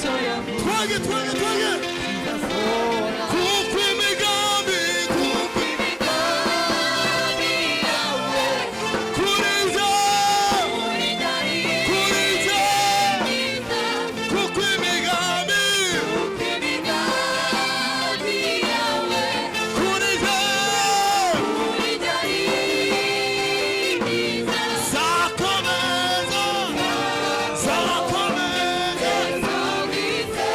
Icyo yavuze Twage, twage, twage. kizasohora. Kuko imigambi, kuko Imigambi yawe kuri njye, kuri njye ari kuri njye, myiza. Kuko imigambi Kuko imigambi yawe kuri njye kuri njye ari myiza. Zakomeza, zakomeza. Zakomeza.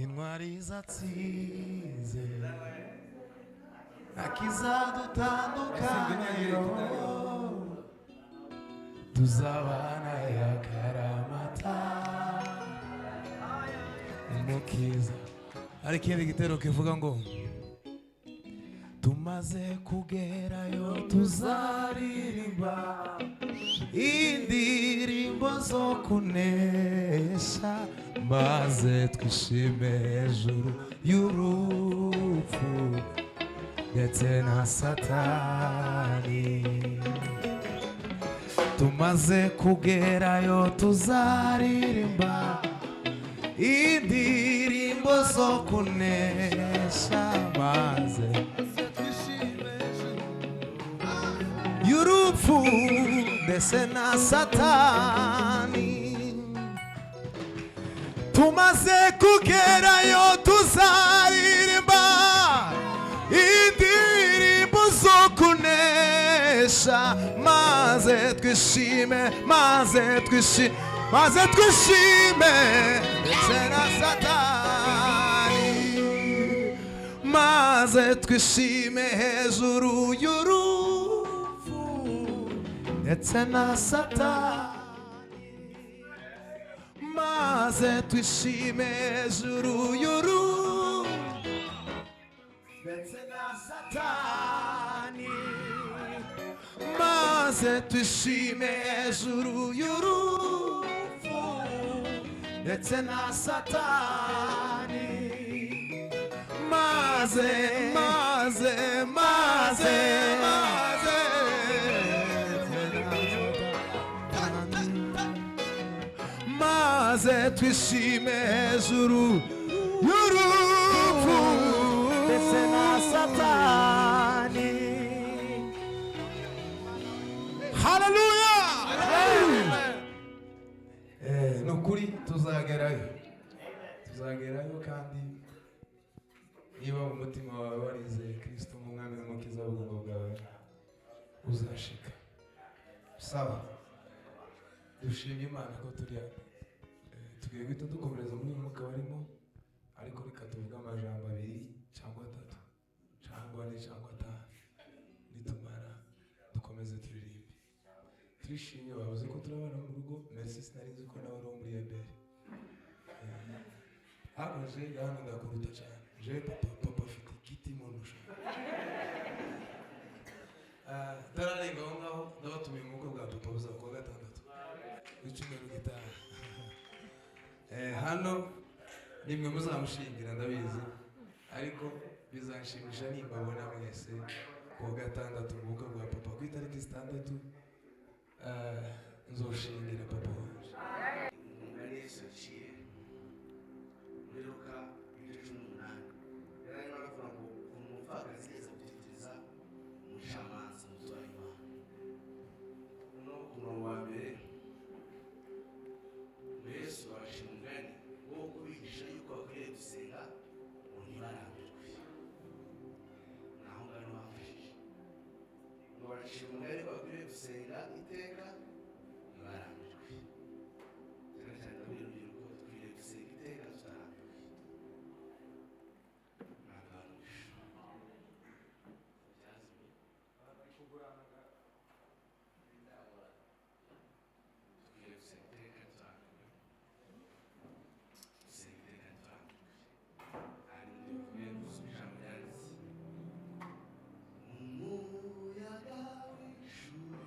Intwari zatsinze, ntakizadutandukanya, tuzabana yakaramata umukiza. Hari ikindi gitero kivuga ngo tumaze kugerayo tuzaririmba indirimbo zo kunesha, maze twishime hejuru y'urupfu ndetse na Satani. Tumaze kugerayo tuzaririmba indirimbo zo kunesha, maze y'urupfu ndetse na Satani. Tumaze kugerayo tuzaririmba indirimbo zo kunesha, maze twishime, maze twishime, maze twishime ndetse na Satani, maze twishime hejuru y'urupfu ndetse na Satani, maze twishime hejuru y'urupfu ndetse na Satani, maze twishime hejuru y'urupfu ndetse na Satani, maze, maze, maze, maze, maze twishime hejuru y'urupfu ndetse na Satani. Haleluya! Ni ukuri tuzagerayo, tuzagerayo. Kandi niba mu mutima wawe warizeye Kirisito nk'umwami n'umukiza w'ubugingo bwawe, uzashika. Sawa, dushimye Imana ko turi hano. Tugiye guhita dukomereza muri uyu mwuka barimo, ariko reka tuvuge amajambo abiri cyangwa atatu cyangwa ane cyangwa atanu, nitumara dukomeze turirimbe. Turi Turishimye, bavuze ko turi abana bo mu rugo. Merci, sinari nzi ko nawe uri uwo muri Eberi. Ariko je hano ndakuruta cyane. Je papa, papa afite igiti mu ndusha. Tararenga aho ngaho, ndabatumiye mu bukwe bwa papa buzaba kuwa gatandatu w'icyumweru gitaha. Hano nimwe muzamushingira ndabizi, ariko bizanshimisha nimbabona mwese kuwa gatandatu mu bukwe bwa papa ku itariki 6. Nzoshingira papa wanje. Umugani Yesu yaciye muri Luka ibice 18, yari arimo aravuga ngo ukuntu umupfakazi yigeze gutekereza umucamanza umuturanyi wawe. Noneho ku murongo wa mbere ngo Yesu abacira umugani wo kubigisha yuko bakwiriye gusenga ngo ntibarambirwe. Naho ngaho bamfashije ngo baracira umugani ko bakwiriye gusenga iteka ntibarambirwe. Cyane cyane ndabwira urubyiruko, dukwiriye gusenga iteka tutarambiwe. Ntabwo byazimye. Dukwiriye gusenga iteka tutarambiwe, gusenga iteka tutarambiwe. Hari undi uvuye gusoma ijambo ryanditse: umuyaga w'ishuri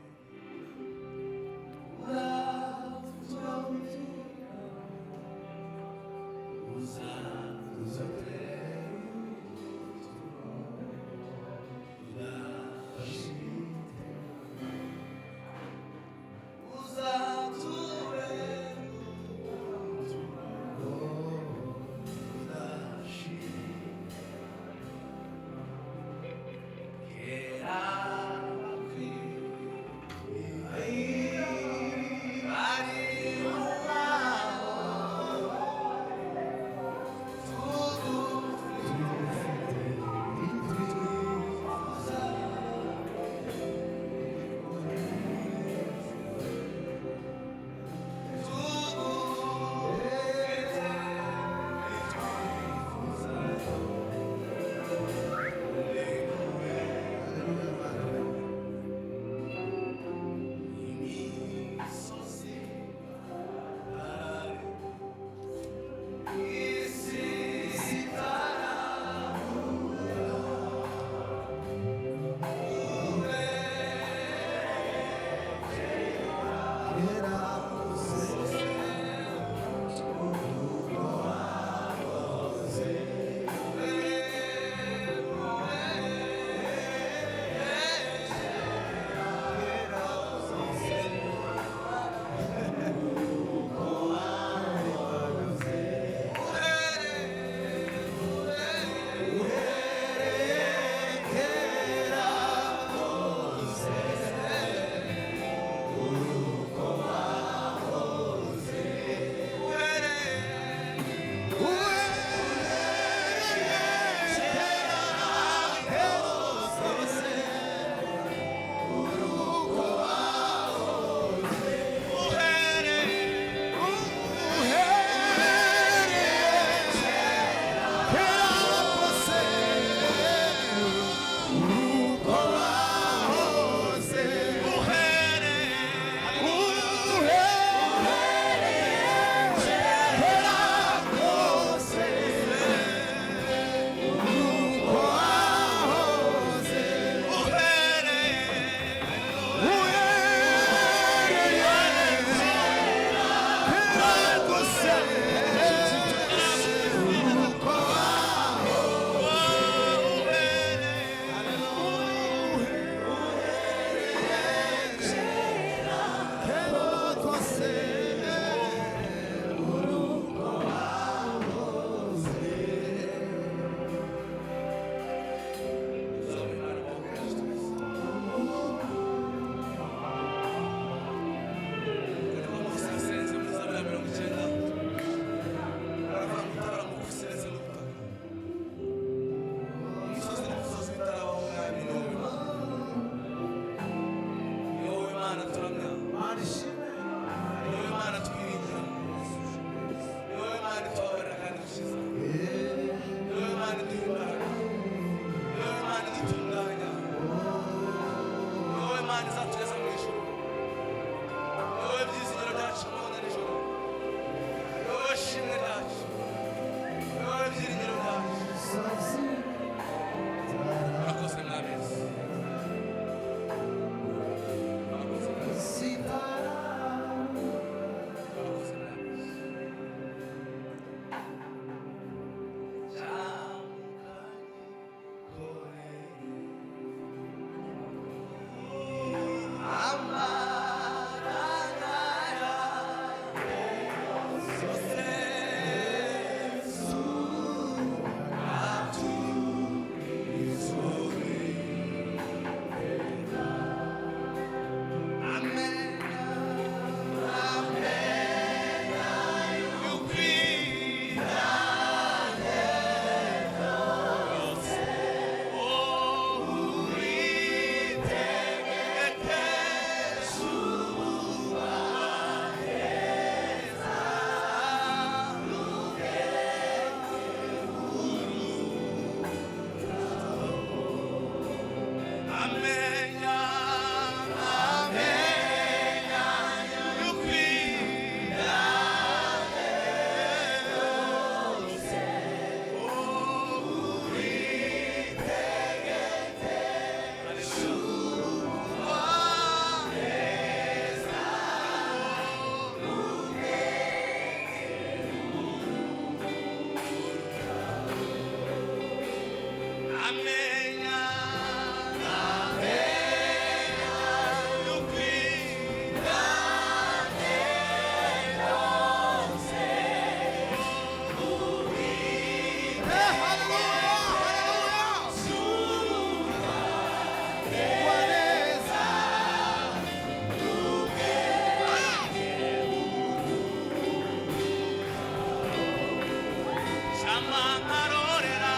Icyampa nkarorera,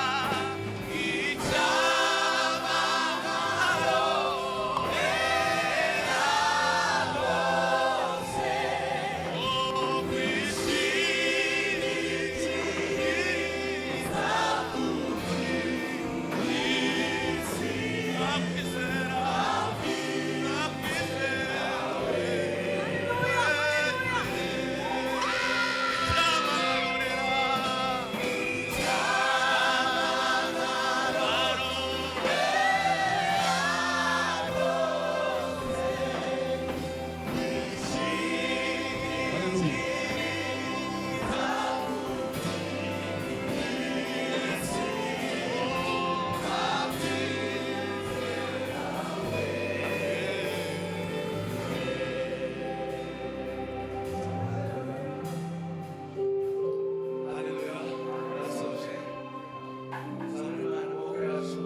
icyampa nkarorera rwose. Oh, ku isi icyiza isi nakwizera, nakwizera. Icyampa nkarorera. Hallelujah. Haleluya, turasoje. Zamura Imana amaboko yacu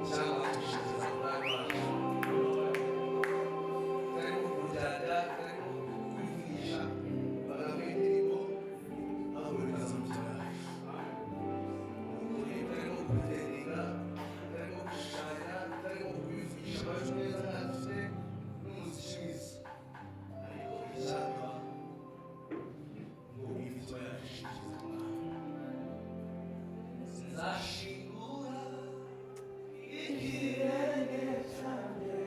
cyangwa dushyikiza umwami wacu. Tarimo kuryarya, tarimo kubivugisha amagambo y'indirimbo, ahubwo bigeze mu mitima yacu. Ukuri tarimo kubitendinga, tarimo gushushanya, tarimo kubivugisha amajwi meza ntafite n'umuziki mwiza, ariko icyatuma ngo imitima yacu ishyikirizwe Umwami. Sinzashingura ikirenge cyanjye,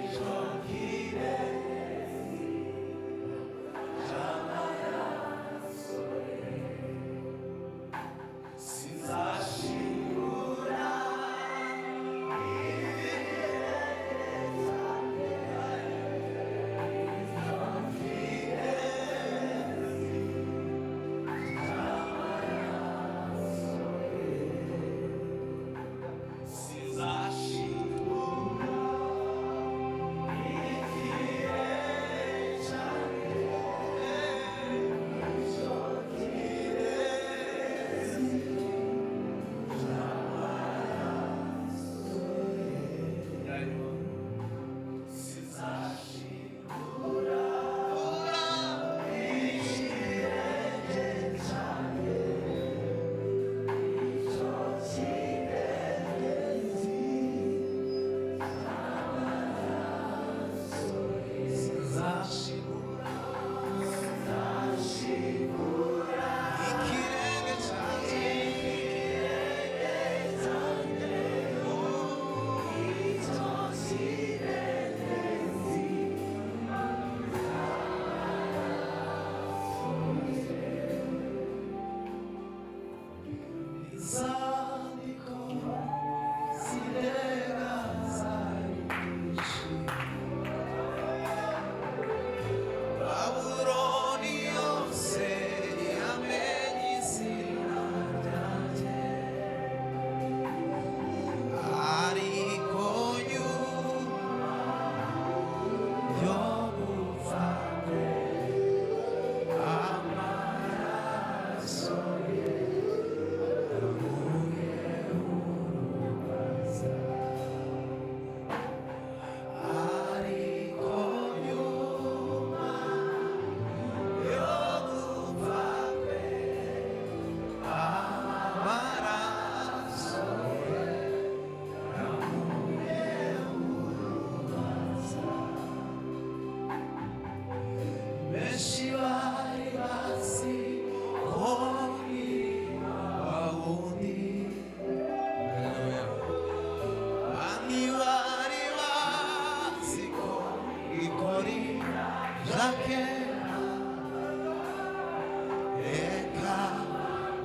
icyo kirezi cy'amaraso ye. Sinzashingura ikirenge cyanjye, icyo kirezi. Sinzashingura ikirere cyanjye, icyo kirezi cy'amaraso ye. Sinzashingura ikirere cyanjye, icyo kirezi. Sinzashingura, sinzashingura ikirenge cyanjye, ikirenge cyanjye, icyo kirezi. Inzandiko zirera zarishi Babuloni yose yamenye izina ryanjye, ariko nyuma yo gupfa kwe amaraso ye yaguye urubanza. Ariko nyuma yo gupfa kwe amaraso ye yaguye urubanza. Benshi bari bazi ko ndi wa wundi. Hallelujah. Bamwe bari bazi ko ikora kera. Reka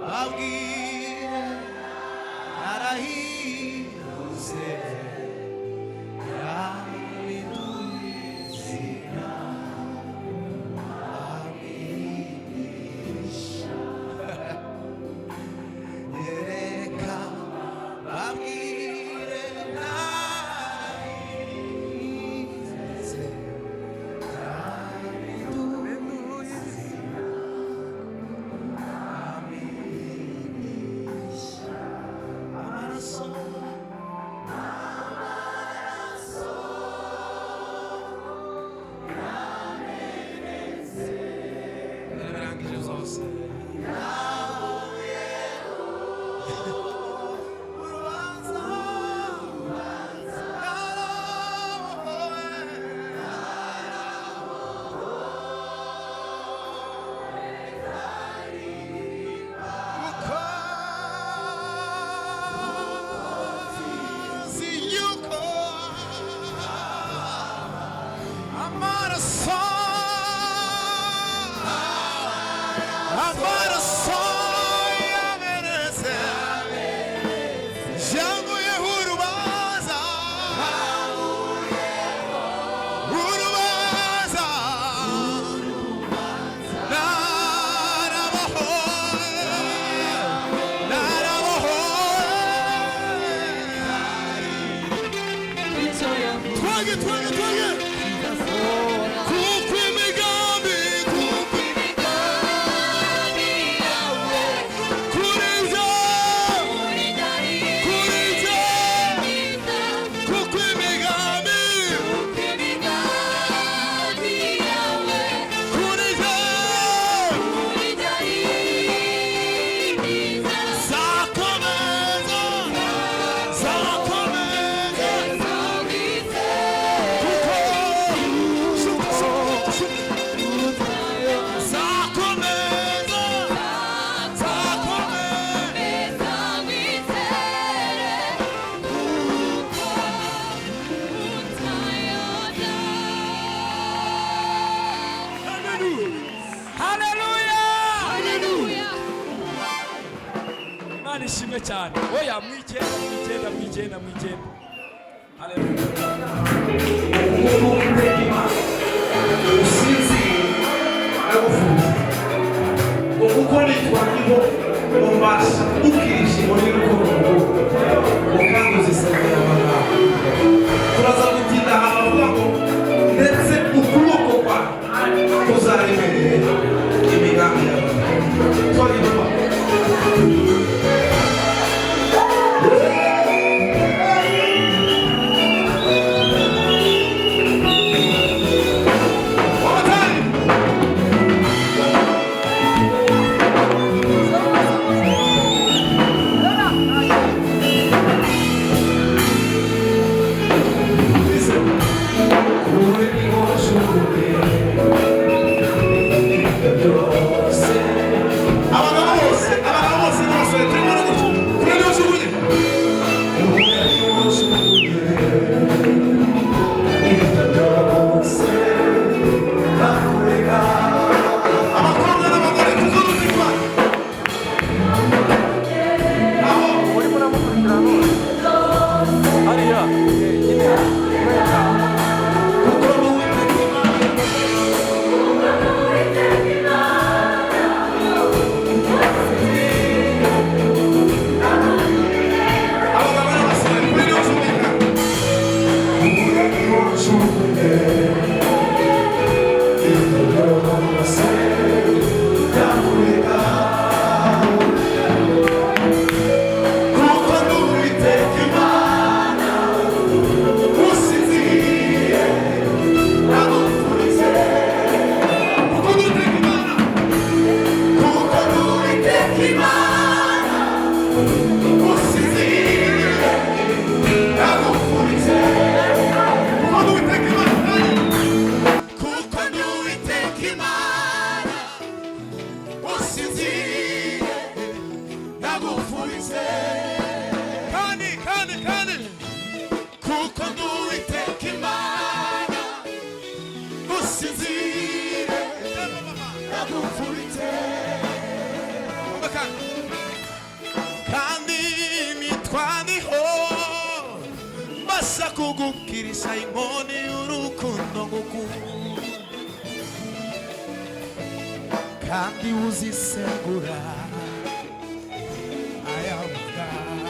babwire narahindutse, yampinduye izina, ampimisha. Reka babwire narahindutse, yampinduye izina, ampimisha. Amaraso. Amaraso yamenetse yanguyeho urubanza, urubanza. Narabohowe, narabohowe. Twage, twage, twage. Kuko imigambi, kuko kuri njye, kuri njye, kuko imigambi kuri njye zakomeza, zakomeza, kuko zakomeza, zakomeza. Haleluya! Imana ishimwe cyane. Oya, mwigenda, mwigenda, mwigenda, mwigenda. Haleluya! Usinziriye aragufunze ngo kuko nitwariho ngo mbasha kugukirisha inkoni y'urukundo ngo kandi uzisengera amagambo. Turaza gutinda ahantu avuga ngo ndetse ukuboko kwawe kuzaremerera imigambi yawe. Twari papa. One more time. Abagabo bose, abagabo bose n'abasore, turimo no gutya. Kure n'ujugunye. Abakobwa n'abagore, kuko n'uzitwa. Aho. Kuko n'Uwiteka Imana abagabo n'abasore, kure n'ujugunye. Kuko n'Uwiteka Imana usinziriye agupfurize. Kuko n'Uwiteka Imana, kuko n'Uwiteka Imana usinziriye agupfurize. Kuko n'Uwiteka Imana, kuko n'Uwiteka Imana usinziriye ndagupfurize. Kandi, kandi, kandi, kuko n'Uwiteka Imana usinziriye ndagupfurize. Umva kandi. Kandi nitwaniho mbasha kugukirisha inkoni y'urukundo ngukunda, kandi uzisegura aya magambo.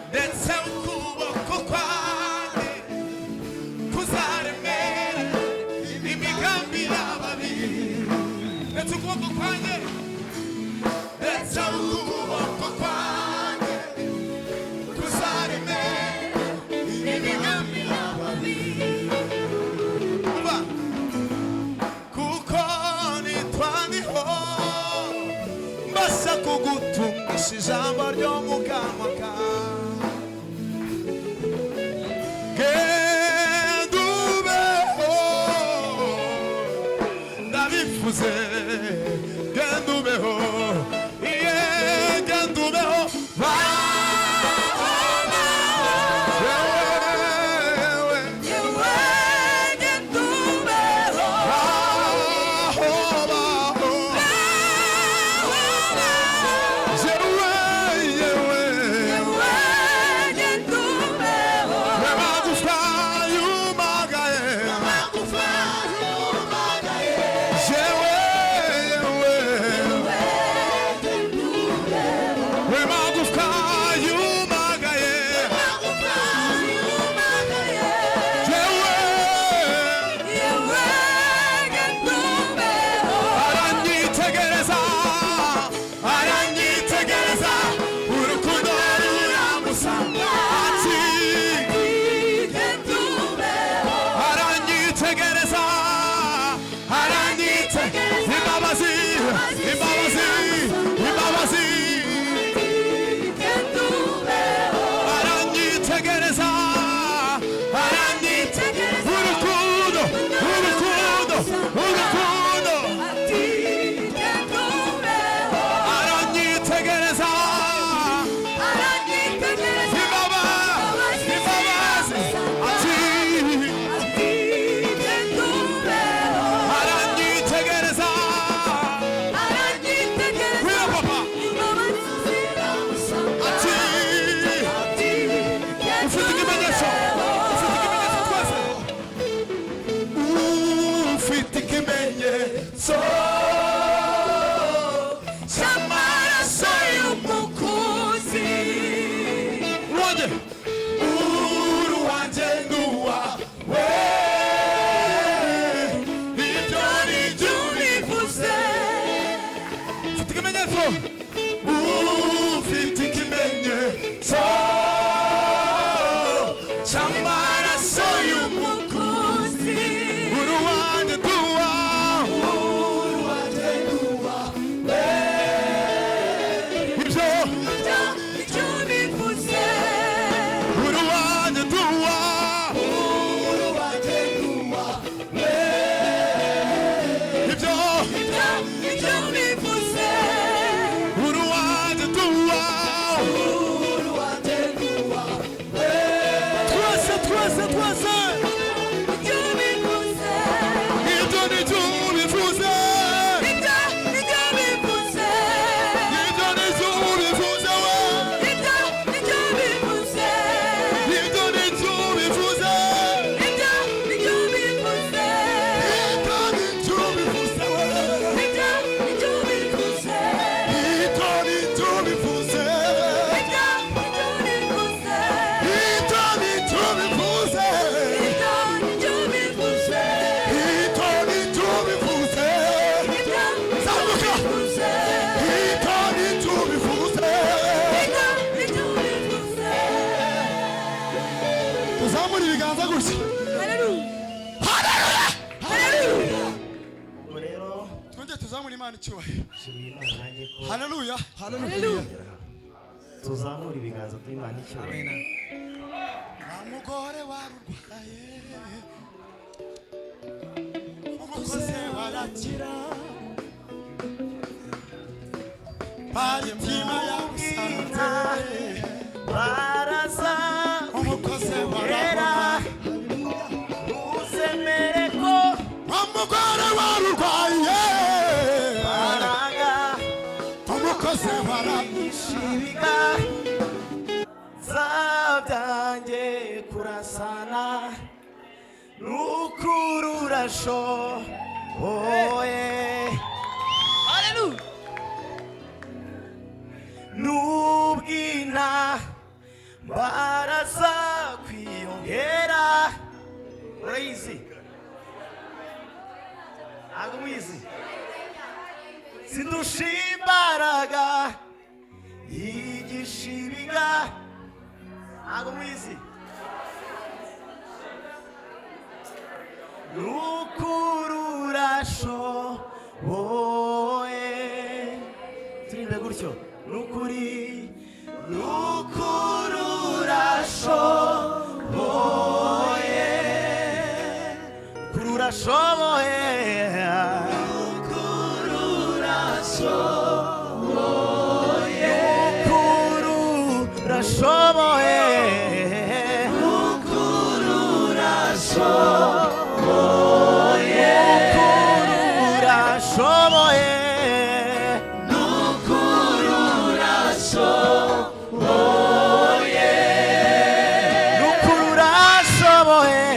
Ndetse ukuboko kwanjye kuzaremera imigambi y'ababi. Ndetse ukuboko kwanjye, ndetse ukuboko kwanjye kuzaremera imigambi y'ababi. Umva, kuko nitwaniho mbasha kugutungisha ijambo ryo mu kanwa kawe. Genda ubeho, ndabivuze, genda ubeho, iye, genda ubeho. Yewe, Uruwanjye, uruwanjye nduwawe. Ibyo ni byo Bivuze ufite ikimenyetso, ufite ikimenyetso cy'amaraso y'umukunzi. Uruwanjye nduwawe, uruwanjye nduwawe. Ibyo Ibyo bivuze uruwanjye nduwawe, uruwanjye nduwawe. Ibyo Ibyo bivuze uruwanjye nduwawe, uruwanjye nduwawe. Twese, twese, twese. Ibyo bivuze Ibyo ni byo bivuze. Ibyo Ibyo bivuze Ibyo ni byo bivuze we. Ibyo Ibyo bivuze Ibyo ni byo bivuze. Ibyo Ibyo bivuze Ibyo ni byo bivuze we. Ibyo Ibyo bivuze Ibyo ni byo bivuze. Ibyo Ibyo bivuze Ibyo ni byo bivuze. Ibyo Ibyo bivuze Ibyo ni byo bivuze. Ibyo Zamuka. bivuze Ibyo ni byo bivuze. Ibyo Ibyo bivuze Tuzamure ibiganza gutya. Hallelujah Hallelujah Ubwo rero Twongere tuzamure Imana icyubahiro. nshimiye Imana nanjye ko Haleluya. Hallelujah tuzamura ibiganza by'Imana icyubahiro. Wa mugore warurwaye, umukozi warakira, paritima yagusanze, Baraza umukozi warabona. uzemere ko Wa mugore warurwaye, baranga umukozi warabona. ishibiga zabyanjye kurasana nukururashoboye Hallelujah n'ubwina baraza kwiyongera. Urayizi? Ntabwo muyizi. Sindusha imbaraga yigisha ibiga. Ntabwo muyizi. Nukururashoboye. Turirimbe gutyo. Nukuri nukururashoboye, kururashoboye, nukururashoboye, nukururashoboye, nukururashoboye, nukururashoboye, nukururashoboye,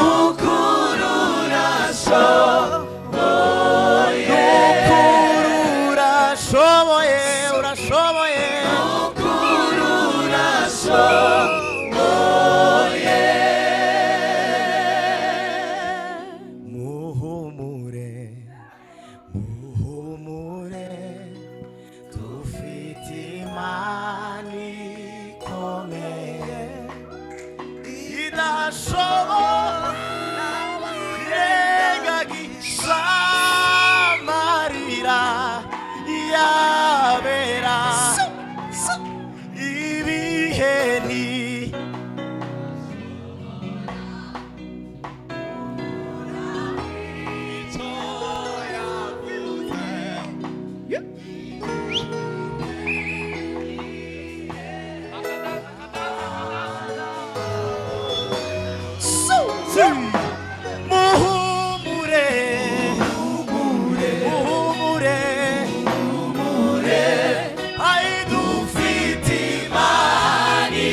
nukururashoboye, nukururashoboye, urashoboye, nukururashoboye. Muhumure, muhumure, dufite Imana ikomeye idashobora kurengagiza amarira yabera ibihe ni muhumure, muhumure, muhumure, ai dufite Imana.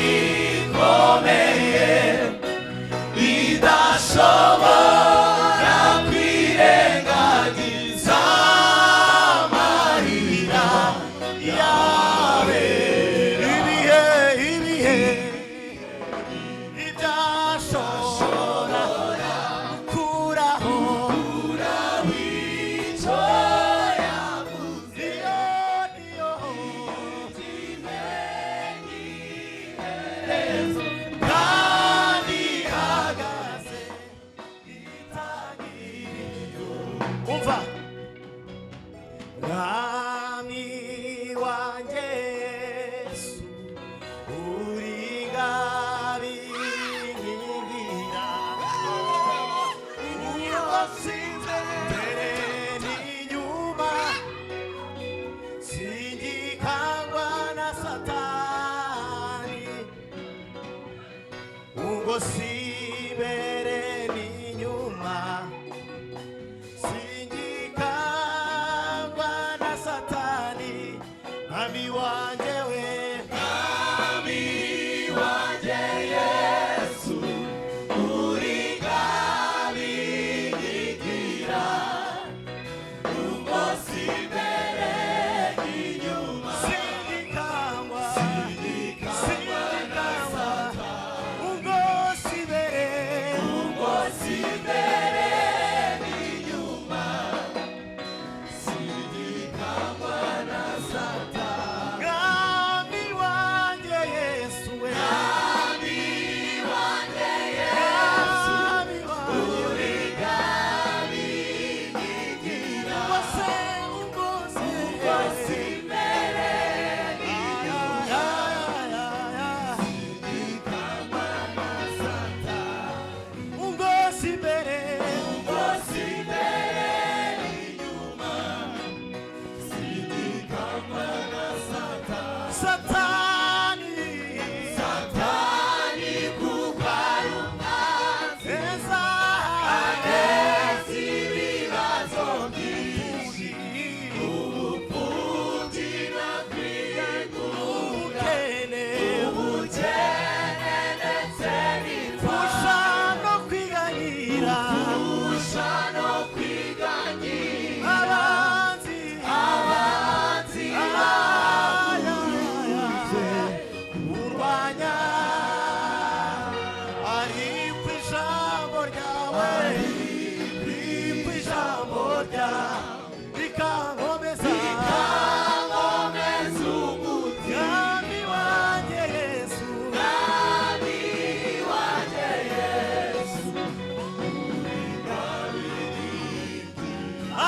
Ngo sibere n'inyuma, singikangwa na Satani. Mwami wanjye we, Mwami wanjye Yesu, uri ngabinyigira. Ngo sibere inyuma, singikangwa, singikangwa. Ngo sibere, ngo sibere inyuma, singikangwa na Satani. Mwami wanjye Yesu we, Mwami wanjye Yesu, Mwami wanjye, uri ngabinyigira. Ngo se, ngo se, ngo sibere inyuma, ungosi imbere, ungosi imbere inyuma, sindikangwa na Satani. Satani, Satani kuko ari umwanzi, eza aneza ibibazo byinshi, ubupfubyi no kwigunga, ubukene, ubukene ndetse n'inzara, no kwiganyira, kusha no kwiganyira, abanzi, abanzi bahagurutse kurwanya. Ariko ijambo ryawe, ariko ijambo ryawe rikankomeza, rikankomeza umutima. Mwami wanjye Yesu, Mwami wanjye Yesu,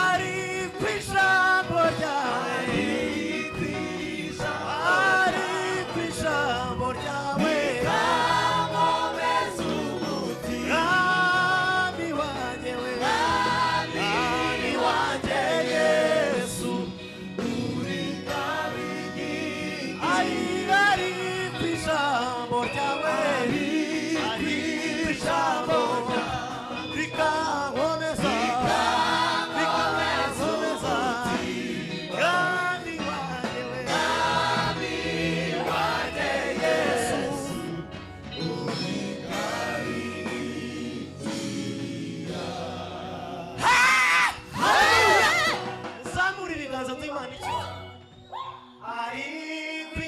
ari ku ijambo ryawe, ari ku ijambo ryawe rikankomeza umutima. Mwami wanjye we, Mwami wanjye Yesu, uri ngabinyigira. Ari, ari ku ijambo ryawe, ari ku ijambo rikankomeza, rikankomeza. Mwami wanjye we, Mwami wanjye Yesu, uri ngabinyigira. Zamura ibiganza by'Imana icyo ari ku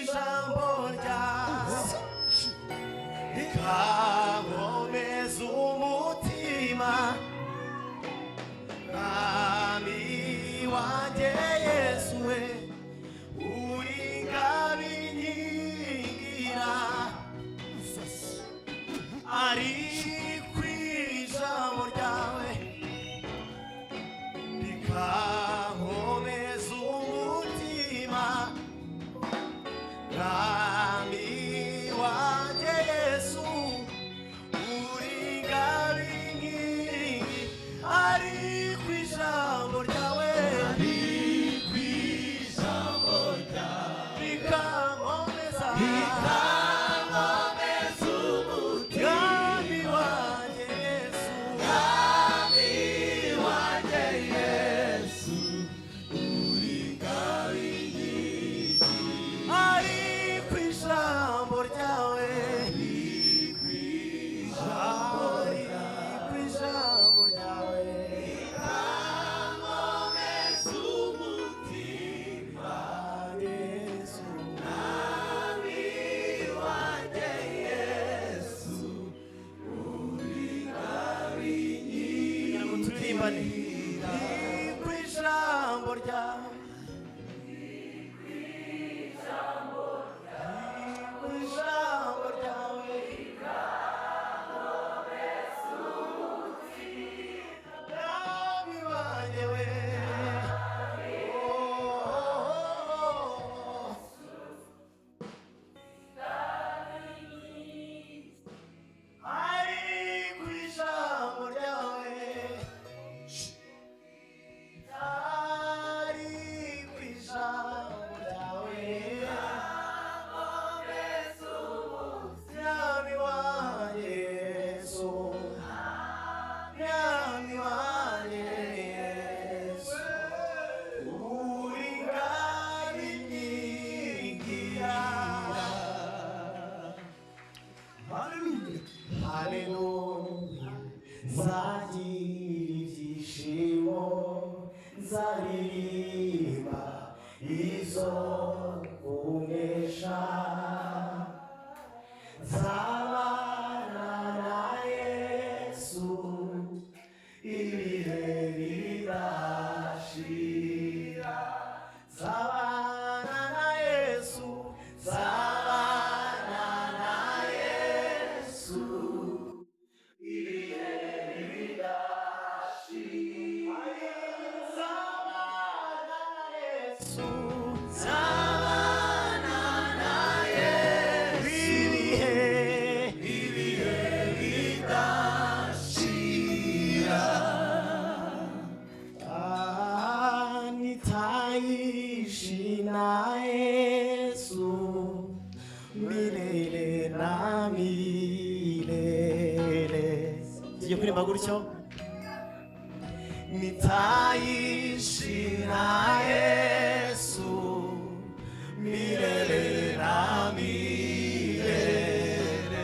ijambo ryawe. Milele na milele. Tugiye kuririmba gutyo. Nitaishi na Yesu milele na milele.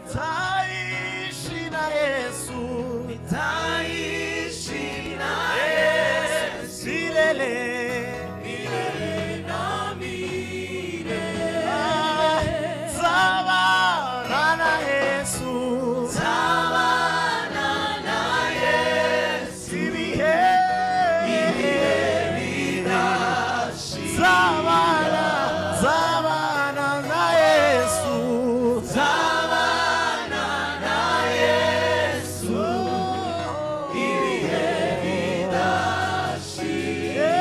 Nitaishi na Yesu, nitaishi na Yesu milele, milele na milele. Nzabana na Yesu, nzabana na Yesu ibihe bidashira. Nzabana, nzabana na Yesu, nzabana na Yesu ibihe bidashira.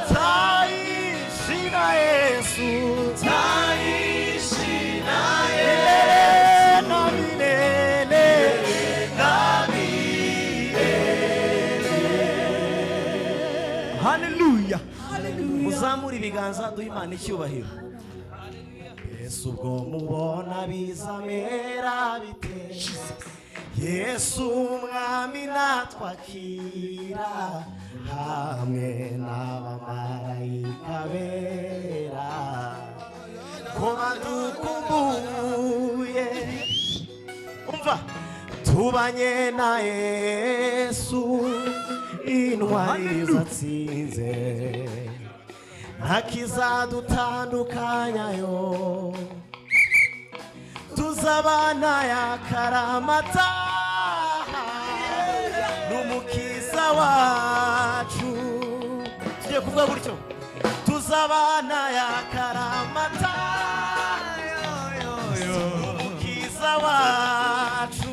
Nzaishi na Yesu, nzaishi na Yesu na milele na milele. Haleluya. Muzamure ibiganza duhe Imana icyubahiro. Yesu ubwo mubona bizamera bite? Yesu umwami natwakira hamwe n'abamarayika bera, ko badukumbuye. Umva, tubanye na Yesu, intwari zatsinze, ntakizadutandukanyayo, tuzabana yakaramata n'umukiza wacu. Tugiye kuvuga gutyo. Tuzabana yakaramata n'umukiza wacu,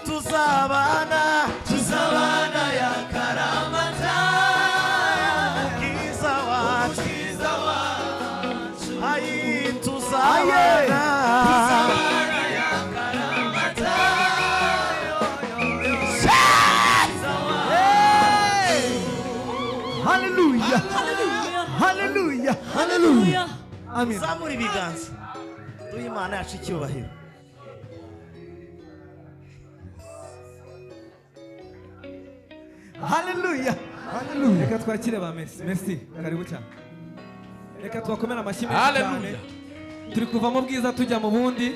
tuzabana, tuzabana yakaramata umukiza wacu, ayi tuzabana, tuzabana yakaramata. Haleluya. Haleluya. Haleluya. Amen. Zamura ibiganza duhe Imana yacu icyubahiro. Haleluya. Reka twakire ba Merci. Merci, karibu cyane. Reka tubakomere amashyi menshi cyane. Haleluya. Turi kuva mu bwiza tujya mu bundi.